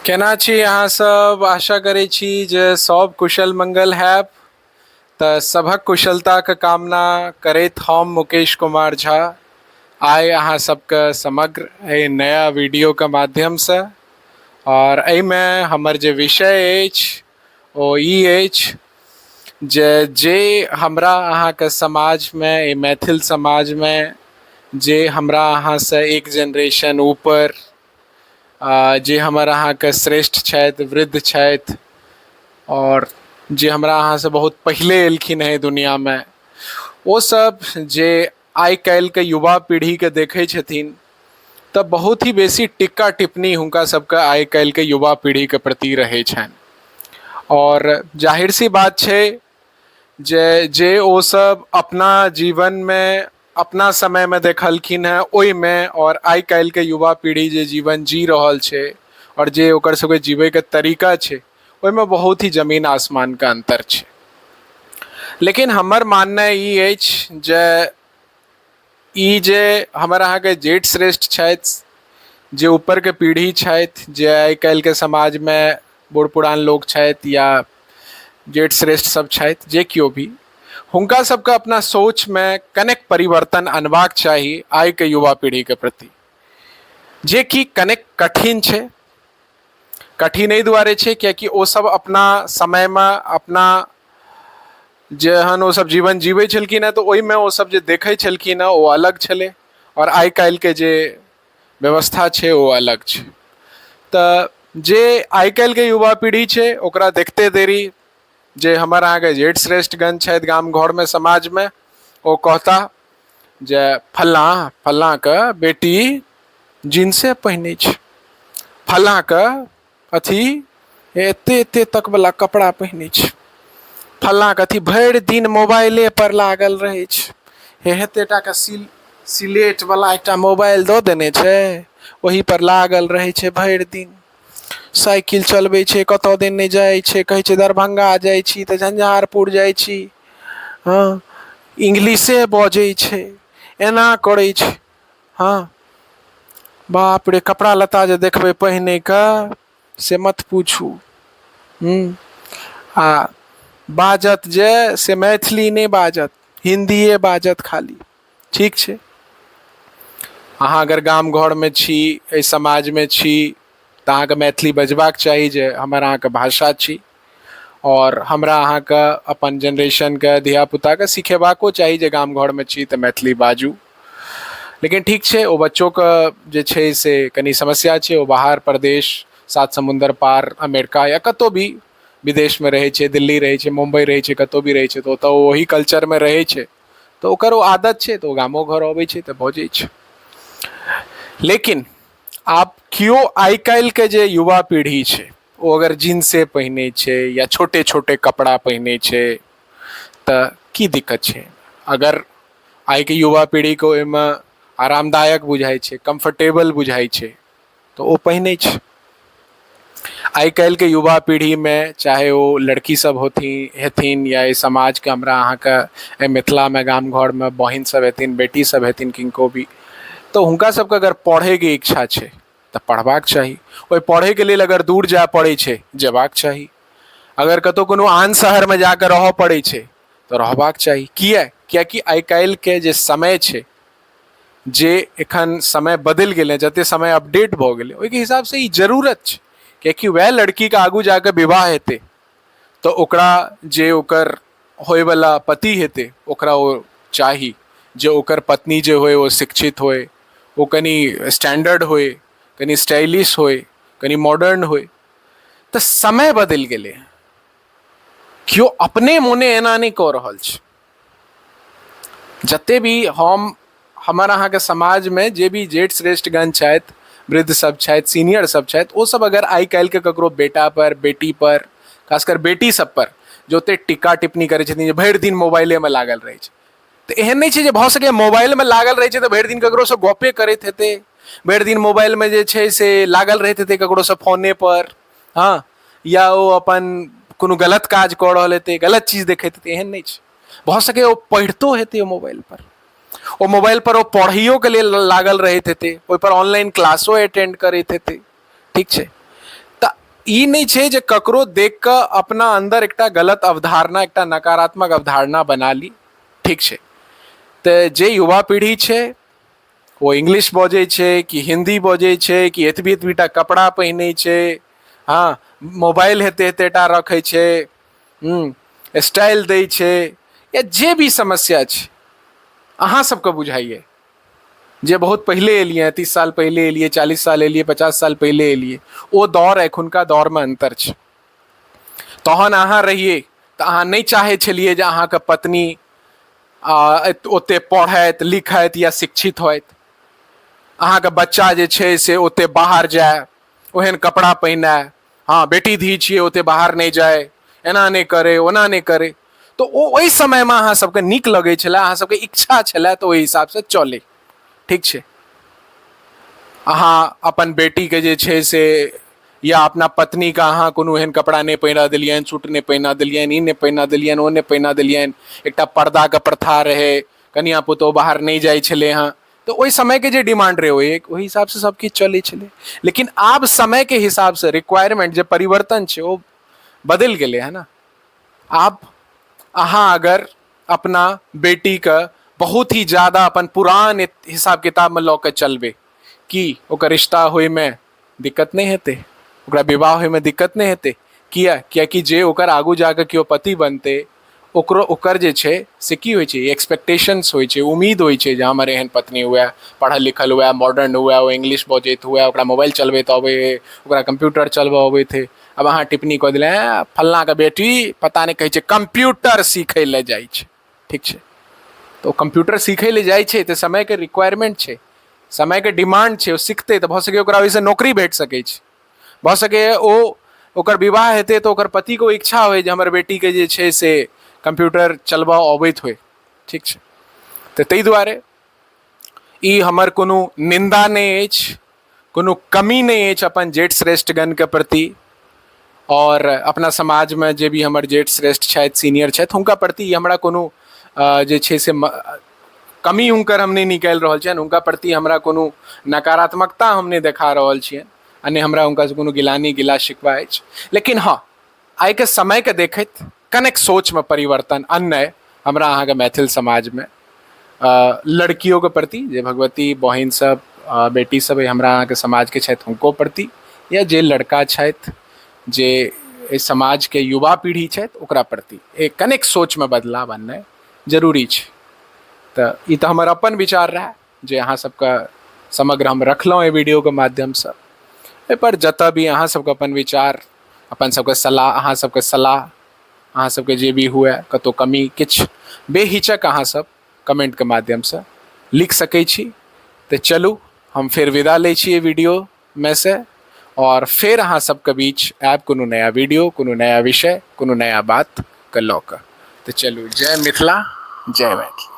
केना छी अहाँ सब? आशा करै छी जे सब कुशल मंगल हैब। तऽ सभक कुशलताके कामना करैत हम मुकेश कुमार झा आइ अहाँ सबके समग्र एहि नया वीडियोके माध्यमसँ आओर एहिमे हमर जे विषय अछि ओ ई अछि जे जे हमरा अहाँके समाजमे एहि मैथिल समाजमे जे हमरा अहाँसँ एक जेनरेशन ऊपर जे हमर अहाँके श्रेष्ठ छथि, वृद्ध छथि आओर जे हमरा अहाँसँ बहुत पहिले एलखिन हेँ दुनिआँमे, ओसभ जे आइ काल्हिके युवा पीढ़ीके देखै छथिन तऽ बहुत ही बेसी टिक्का टिप्पणी हुनका सबके आइ काल्हिके युवा पीढ़ीके प्रति रहै छनि। आओर जाहिर सी बात छै जे जे ओसभ अपना जीवनमे अपना समयमे देखलखिन हेँ ओहिमे आओर आइ काल्हिके युवा पीढ़ी जे जीवन जी रहल छै आओर जे ओकर सबके जीवैके तरीका छै, ओहिमे बहुत ही जमीन आसमानके अन्तर छै। लेकिन हमर माननाइ ई अछि जे ई जे हमर अहाँके जेठ श्रेष्ठ छथि, जे ऊपरके पीढ़ी छथि, जे आइ काल्हिके समाजमे बूढ़ पुरान लोक छथि या जेठ श्रेष्ठ सब छथि, जे केओ भी, हुनका सबके अपना सोचमे कनेक परिवर्तन अनबाक चाही आइके युवा पीढ़ीके प्रति, जेकि कनेक कठिन छै। कठिन एहि दुआरे छै कियाकि ओसभ अपना समयमे अपना जेहन ओसभ जीवन जीबै छलखिन हेँ तऽ ओहिमे ओसभ जे देखै छलखिन हेँ ओ अलग छलै आओर आइ काल्हिके जे व्यवस्था छै ओ अलग छै। तऽ जे आइ काल्हिके युवा पीढ़ी छै ओकरा देखते देरी जे हमर अहाँके जेठ श्रेष्ठगण छथि गाम घरमे समाजमे, ओ कहता जे फल्लाँ फल्लाँके बेटी जींसे पहिनै छै, फल्लाँके अथी एते एते तक वला कपड़ा पहिनै छै, फल्लाँके अथी भरि दिन मोबाइले पर लागल रहै छै, हे एते टाके सिलेट वला एकटा मोबाइल दऽ देने छै, ओही पर लागल रहै छै भरि दिन, साइकिल चलबै छै, कतऽ दिन नहि जाइ छै, कहै छै दरभंगा जाइ छी तऽ झंझारपुर जाइ छी, हँ इंग्लिशे बजै छै, एना करै छै, हँ बाप रे, कपड़ा लत्ता जे देखबै पहिनैके से मत पूछू। आ बाजत जे से मैथिली नहि बाजत, हिन्दिए बाजत खाली। ठीक छै, अहाँ अगर गाम घरमे छी, एहि समाजमे छी, तऽ अहाँके मैथिली बजबाक चाही जे हमर अहाँके भाषा छी आओर हमरा अहाँके अपन जेनरेशनके धियापुताके सिखेबाको चाही जे गाम घरमे छी तऽ मैथिली बाजू। लेकिन ठीक छै, ओ बच्चोके जे छै से कनि समस्या छै, ओ बाहर परदेश सात समुन्दर पार अमेरिका या कतहु भी विदेशमे रहै छै, दिल्ली रहै छै, मुम्बई रहै छै, कतहु भी रहै छै, तऽ ओतऽ ओही कल्चरमे रहै छै, तऽ ओकर ओ आदत छै, तऽ ओ गामो घर अबै छै तऽ बजै छै। लेकिन आब केओ आइ काल्हिके जे युवा पीढ़ी छै ओ अगर जींसे पहिनै छै या छोटे छोटे कपड़ा पहिनै छै तऽ की दिक्कत छै? अगर आइके युवा पीढ़ीके ओहिमे आरामदायक बुझाइ छै, कम्फर्टेबल बुझाइ छै, तऽ ओ पहिनै छै। आइ काल्हिके युवा पीढ़ीमे चाहे ओ लड़की सब होथिन हेथिन या एहि समाजके हमरा अहाँके एहि मिथिलामे गाम घरमे बहिन सब हेथिन, बेटी सब हेथिन किनको भी, तऽ हुनका सबके अगर पढ़ैके इच्छा छै तऽ पढ़बाक चाही। ओहि पढ़ैके लेल अगर दूर जाय पड़ै छै, जेबाक चाही। अगर कतहु कोनो आन शहरमे जाकऽ रहऽ पड़ै छै तऽ रहबाक चाही। किया? कियाकि आइ काल्हिके जे समय छै, जे एखन समय बदलि गेलै, जते समय अपडेट भऽ गेलै, ओहिके हिसाबसँ ई जरूरत छै। कियाकि वएह लड़कीके आगू जाकऽ विवाह हेतै तऽ ओकरा जे ओकर होइवला पति हेतै ओकरा ओ चाही जे ओकर पत्नी जे होइ ओ शिक्षित होइ, ओ कनि स्टैंडर्ड होइ, कनि स्टाइलिश होइ, कनि मॉडर्न होइ। तऽ समय बदलि गेलै, केओ अपने मोने एना नहि कऽ रहल छै। जते भी हम हमर अहाँके समाजमे जे भी जेठ श्रेष्ठगण छथि, वृद्ध सब छथि, सीनियर सब छथि, ओ सब अगर आइ काल्हिके ककरो बेटा पर, बेटी पर, खासकर बेटी सब पर जे ओते टीका टिप्पणी करै छथिन जे भरि दिन मोबाइलेमे लागल रहै छै, तऽ एहन नहि छै जे भऽ सकैए मोबाइलमे लागल रहै छै तऽ भरि दिन ककरोसँ गपे करैत हेतै, भरि दिन मोबाइलमे जे छै से लागल रहैत हेतै ककरोसँ फोने पर, हँ, या ओ अपन कोनो गलत काज कऽ रहल हेतै, गलत चीज देखैत हेतै, एहन नहि छै। भऽ सकैए ओ पढ़ितो हेतै ओ मोबाइल पर, ओ मोबाइल पर ओ पढ़ैयोके लेल लागल रहैत हेतै, ओहिपर ऑनलाइन क्लासो अटेंड करैत हेतै। ठीक छै, तऽ ई नहि छै जे ककरो देख कऽ अपना अन्दर एकटा गलत अवधारणा, एकटा नकारात्मक अवधारणा बना ली। ठीक छै? तऽ जे युवा पीढ़ी छै, ओ इंग्लिश बजै छै कि हिन्दी बजै छै कि एतबी एतबीटा कपड़ा पहिनै छै, हँ, मोबाइल हेते हेतेटा रखै छै, स्टाइल दै छै, या जे भी समस्या छै, अहाँ सबके बुझाइए जे बहुत पहिले एलियै, 30 साल पहिले एलियै, 40 साल एलियै, 50 साल पहिले एलियै, ओ दौर एखुनका दौरमे अन्तर छै। तहन अहाँ रहियै तऽ अहाँ नहि चाहै छलियै जे अहाँके पत्नी ओते पढ़ैत लिखैत या शिक्षित होइत, अहाँके बच्चा जे छै से ओते बाहर जाय, ओहन कपड़ा पहिनाय, हँ, बेटी धी छियै, ओते बाहर नहि जाय, एना नहि करै, ओना नहि करै। तऽ ओ ओहि समयमे अहाँ सबके नीक लगै छलै, अहाँ सबके इच्छा छलै, तऽ ओहि हिसाबसँ चलै। ठीक छै? अहाँ अपन बेटीके जे छै से या अपना पत्नीके अहाँ कोनो एहन कपड़ा नहि पहिरा देलियनि, सूट नहि पहिना देलियनि, ई नहि पहिना देलियनि, ओ नहि पहिना देलियनि। एकटा पर्दाके प्रथा रहै, कनिया पुतोहु बाहर नहि जाइ छलै हँ। तऽ ओहि समयके जे डिमांड रहै, ओहि हिसाबसँ सब किछु चलै छलै। लेकिन आब समयके हिसाबसँ रिक्वायरमेंट जे परिवर्तन छै, ओ बदलि गेलै है ने। आब अहाँ अगर अपना बेटीके बहुत ही ज्यादा अपन पुरान हिसाब किताबमे लऽ कऽ चलबै, की ओकर रिश्ता होइमे दिक्कत नहि हेतै? ओकरा विवाह होइमे दिक्कत नहि हेतै? किया? कियाकि जे ओकर आगू जाकऽ केओ पति बनतै, ओकरो ओकर जे छै से की होइ छै, एक्सपेक्टेशंस होइ छै, उम्मीद होइ छै जे हमर एहन पत्नी हुए, पढ़ल लिखल हुए, मॉडर्न हुए, ओ इंग्लिश बजैत हुए, ओकरा मोबाइल चलबैत अबै हइ, ओकरा कम्प्यूटर चलबऽ अबैत हइ। आब अहाँ टिप्पणी कऽ देलियै, फल्लाँके बेटी पता नहि कहै छै कम्प्यूटर सीखै लए जाइ छै। ठीक छै? तऽ ओ कम्प्यूटर सीखै लए जाइ छै तऽ समयके रिक्वायरमेंट छै, समयके डिमांड छै। ओ सिखतै तऽ भऽ सकैए ओकरा ओहिसँ नौकरी भेट सकै छै। भऽ सकैए ओ ओकर विवाह हेतै तऽ ओकर पतिके ओ इच्छा होइ जे हमर बेटीके जे छै से कम्प्यूटर चलबऽ अबैत होइ। ठीक छै? तऽ ताहि दुआरे ई हमर कोनो निन्दा नहि अछि, कोनो कमी नहि अछि अपन जेठ श्रेष्ठगणके प्रति आओर अपना समाजमे जे भी हमर जेठ श्रेष्ठ छथि, सीनियर छथि, हुनका प्रति ई हमरा कोनो जे छै से कमी हुनकर हम नहि निकालि रहल छियनि। हुनका प्रति हमरा कोनो नकारात्मकता हम नहि देखा रहल छियनि आ नहि हमरा हुनकासँ कोनो गिलानी, गिला शिकवा अछि। लेकिन हँ, आइके समयके देखैत कनेक सोचमे परिवर्तन अननाइ हमरा अहाँके मैथिल समाजमे लड़कियोके प्रति, जे भगवती बहिन सब, बेटी सब हमरा अहाँके समाजके छथि, हुनको प्रति, या जे लड़का छथि, जे एहि समाजके युवा पीढ़ी छथि, ओकरा प्रति एक कनेक सोचमे बदलाव अननाइ जरूरी छै। तऽ ई तऽ हमर अपन विचार रहए जे अहाँ सबके समग्र हम रखलहुँ एहि वीडियोके माध्यमसँ। एहिपर जतऽ भी अहाँ सबके अपन विचार, अपन सबके सलाह, अहाँ सबके सलाह, अहाँ सबके जे भी हुए, कतहु कमी किछु, बेहिचक अहाँ सब कमेंटके माध्यमसँ लिख सकै छी। तऽ चलू, हम फेर विदा लै छी एहि वीडियोमे से आओर फेर अहाँ सबके बीच आयब कोनो नया वीडियो, कोनो नया विषय, कोनो नया बातके लऽ कऽ। तऽ चलू, जय मिथिला, जय मैथिली।